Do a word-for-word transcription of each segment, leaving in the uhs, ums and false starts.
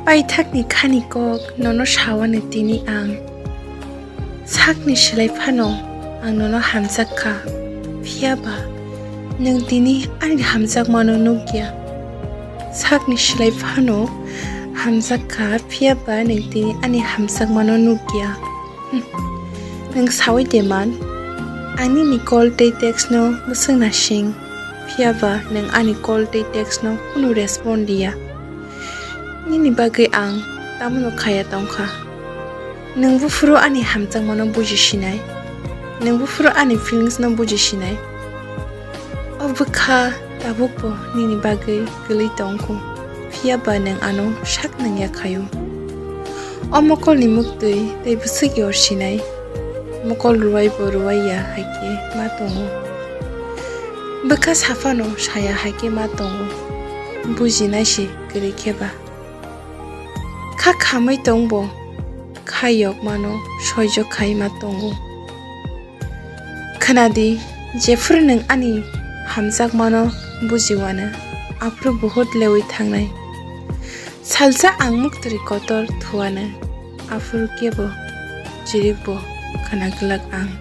Paithakni khani kok nono sawano tini ang. Sakni slai phano ang nono hamjak kha, phiya ba nwng tini ani hamjakmano nukya. Sakni slai phano hamjak kha, phiya ba nwng tini ani hamjakmano nukya. Nwng sawi de man, ang nini call tei text no bwswk nasing, phiya ba nwng ani call tei text no kunu respond liya. Nini bagwi ang tamono khaya tongkha. Nwng buphuru ani hamjakmano buji sinai, nwng buphuru ani feelings no buji sinai. O bwkha tabukbo nini bagwi kwlwi tongkhu, phiya ba nwng ano sak nangya khaio. O mokolni muktwi tei bwswk yor sinai, mokol rwaibo rwaiya hai khe ma tongo. Bwkha saphano saya hai khe ma tongo, bujinai se kwrwi khe ba. Kha khamwi tongbo, kha yokmano soijo khai ma tongo. Khwnadi, jephuru nwng ani hamjakmano bujiwano, aphuru buhut lewi thangnai. Salsa ang muktwrwi kotor thuwano, aphuru kebo chirikbo khna glak ang.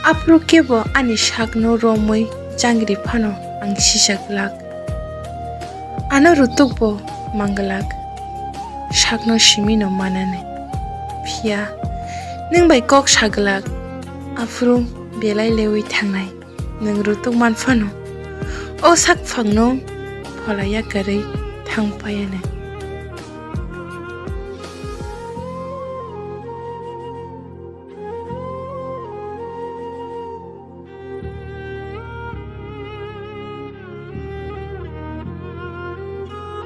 Aphuru kebo ani sakno romwi changri phano ang sisa glak. Ano rutukbo manglak, sakno simino manani. Phiya nwng bai kok saglak, aphuru belai lewi thangnai. Nwng rutuk man phano, o sak phangno phola yakarwi thang phaiyano.